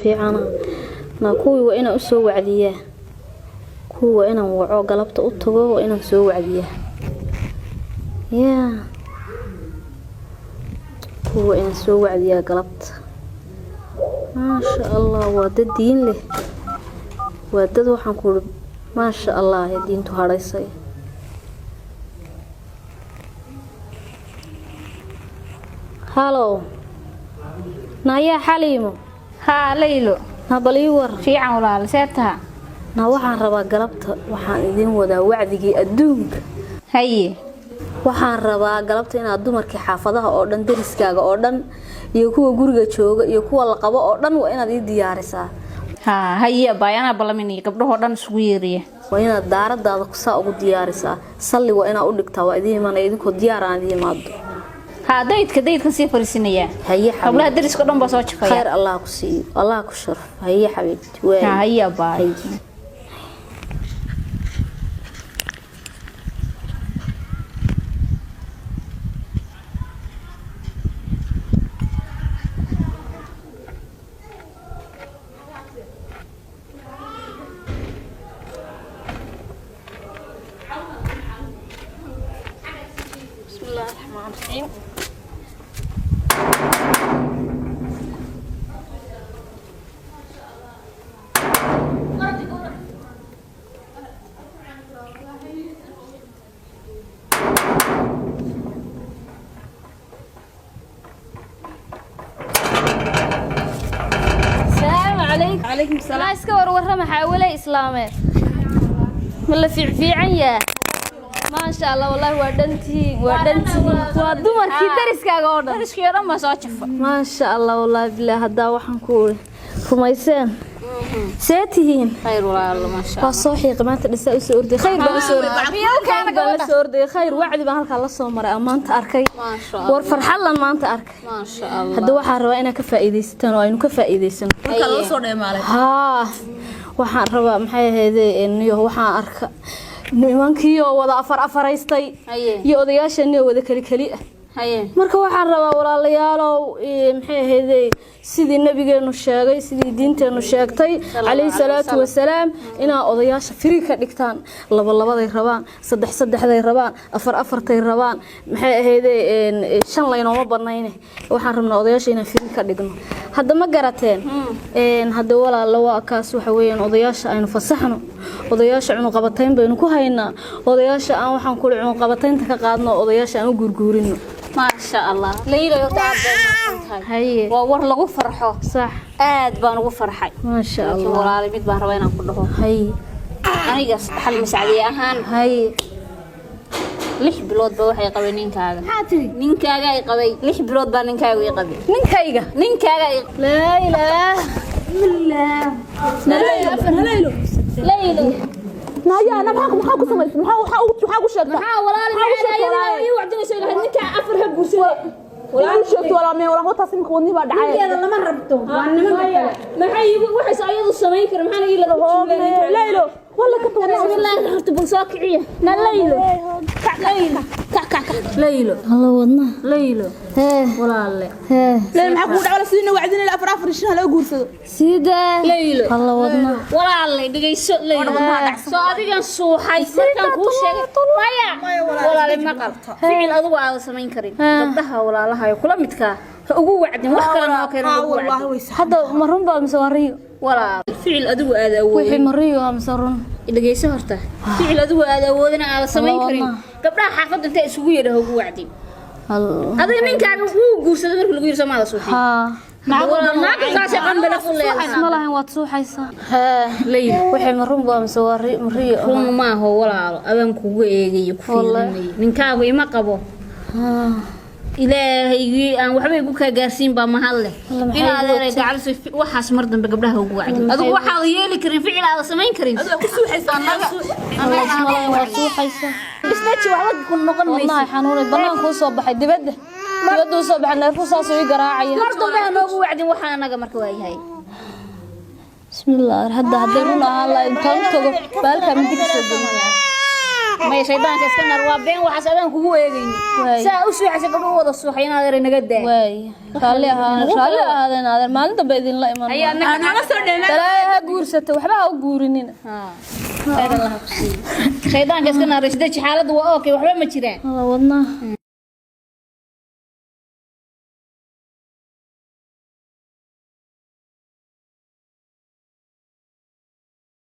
Fiicana na kuwii waa inaan usoo wacdiyaa, kuwii waa inaan waco, galabta u tago, waa inaan soo wacdiyaa. Yaa, kuwii waa inaan soo wacdiyaa galabta. Maasha Allah, waa dad diin leh, waa dad waxaan ku uri maasha Allah ee diintu hadhaysay. Halow, nayaa Xaliimo. Haa Laylo. Na bal ii war. Fiican walaal, see taha? Na waxaan rabaa galabta waxaan idiin wadaa wacdigii adduunka. Haye. Waxaan rabaa galabta inaad dumarkii xaafadaha oo dhan, deriskaaga oo dhan, iyo kuwa guriga jooga iyo kuwa la qabo oo dhan waa inaad ii diyaarisaa. Haa haye abaay, anaa ballaminaya gabdhahoo dhan isugu yeeraya. Waa inaad daaradaada saa ugu diyaarisaa, salli waa inaad u dhigtaa. Waa idiin imanaya idinkoo diyaar aan idiin imaado. Haa, daydkan sii fariisinayaa. Haye. Hablaha Xabiibti. Deriska dhan baa soo jafaya. Khayr Allah ku siiyo, Allah ku sharfo. Haye xabiibti, waay. Haa haye abaay. Haye. Bismillaahi raxmaani raxiim. Asalaamu calaykum. Calaykum salaam. Maa iska warwarrama xaawaley islaameed, ma la fiicfiican yaa? Maasha Allah, wallaahi waa dhantihiin, waa dhantihiin, waa dumarkii deriskaaga oo dhan. Deriskii oo dhan baa soo jafa. Maasha Allah, wallaahi bilaah haddaa waxaan ku uri rumayseen. See tihiin? Khayr walaalo, maasha. Waa soo xiiqay maanta, dhisaa usoo orday, khayr baan usoo orday, khayr baan la soo orday, khayr wacdi baan halkaa la soo maray aan maanta arkay. Maasha. War farxadlan maanta arkay. Maasha Allah. Hadda waxaan rabaa inaad ka faa'iidaysataan oo aynu ka faa'iidaysano. Marka lala soo dheemaalay. Haa, waxaan rabaa maxay ahaydee niyo waxaan arka nimankii oo wada afar afaraystay Haye. iyo odayaashani oo wada keli keli ah. Haye. Marka waxaan rabaa walaalayaalow, maxay ahaydee, sidii nabigeenu sheegay, sidii diinteennu sheegtay calayhi salaatu wasalaam, inaa odayaasha firi ka dhigtaan. Laba labaday rabaan, saddex saddexday rabaan, afar afartay rabaan, maxay ahaydee, shan laynooma badnayne. Waxaan rabnaa odayaasha inaan firi ka dhigno. Hadda ma garateen? Hadda walaalo waa kaas, waxa weeyaan odayaasha aynu fasaxno. Odayaasha cunuqabatayn baynu ku haynaa. Odayaasha aan waxaan kuli cunuqabataynta ka qaadno, odayaasha aan u guurguurino. Maasha Allah Laylo, horta aad bay mahadsan tahay. Haye. Waa war lagu farxo. Sax. Aad baan ugu farxay. Maasha Laakiin Allah. walaali, mid baan rabaa inaan ku dhaho. Haye. Aniga xal masacdiye ahaan, Haye. 6 bilood ba waxay qabay ninkaaga. Maxaa tiri? Ninkaaga ay qabay 6 bilood baa ninkaaga i qabay. Ninkayga? Ninkaaga ay. Laa ilaaha. Laylo. Laylo. Naya, na maxaa ku samaysay? Maxaa waxaa ugu maxaa ku sheegtay? Maxaa walaali Maxaa u sheegtay walaal? ii wacdinayso ilahay ninkaa afar ha guursaday. Waxaa u sheegtay walaal, meel walaal wataas imika wadni baa dhacay. Lama rabto, waa nimanka kale. Maxay igu waxayse ayadu samayn kara? Maxaan ii laba Hoogne, Laylo, walla ka wadna. Bismillaahi, horta bal soo kiciya na Laylo. Kac Laylo, kac kac kac Laylo. Alla wadna. Laylo. Hee. Walaalle. Hee. Laylo, maxaa kugu dhacay? Sidii wacdin ila afar afar shan laga guursado. Sida. Laylo. Alla wadna. Walaalle, dhegayso Laylo, soo adigan suuxay markaan kuu sheegay. Maya walaale, maqal, ficil adigu aada samayn karin gabdhaha walaalaha ee kula midkaa ha ugu wacdin, wax kale noo keenan ha ugu wacdin. Hadda ma run baa mise waa riyo? Walaal, ficil adigu aada Wixii awoodin. ma riyo ah mise run? Dhegayso horta, ficil adigu aada awoodina aada samayn karin Wadnaha. gabdhaha xaafadda intay isugu yeedha ha ugu wacdin. Allah. Adiga ninkaaga wuu guursaday markii lagu yiri, Soomaada suuxin. Haa. Naagtaasi qambala ku leedahay. Isma lahayn waad suuxaysaa. Hee. Laylo. Wixii ma run baa mise waa ma riyo ah? Run maaho walaalo, adaan kugu eegayo, ku Wallahi. fiirinayo, ninkaagu ima qabo. Haa. Ilaahaygii aan waxba igu kaa gaarsiin baa mahad leh. Alla, maxay Inaad igu adeeray gacaliso waxaas mar dambe gabdhaha ugu wacdin. Alla, Adigu maxay waxaad yeeli karin, ficil aada samayn karin. Adiga ku suuxaysaa annaga. Alla, isma lahayn waad suuxaysaa. Isnaji waxba ku noqon Wadnaha maysid. xanuunay, banaanka u soo baxay, dibadda dibadda u soo baxay, neerfu saasuu ii garaacaya. Mar dambe ha noogu wacdin waxaa anaga marka waayahay. Bismillaah, hadda hadday run ahaan lahayd intaan u tago baalkaa mindi ka soo gelin. Maya, shaydaanka iska naar, waa been waxaas, adaan kugu eegayni. Waay. Saa u suuxaysa gabdho u wada suuxay, inaad eray naga daa. Waay, raalli ahaa, raalli ahaadeen adeer, maalin dambe idinla iman. Ayaa Aan nala soo dheeman. Balaayo ha guursata, waxba ha u guurinina. Khayr Allah ha ku siiyo. Shaydaanka iska naar, isdeji, xaaladdu waa okay, waxba ma jiraan. Alla wadnaha.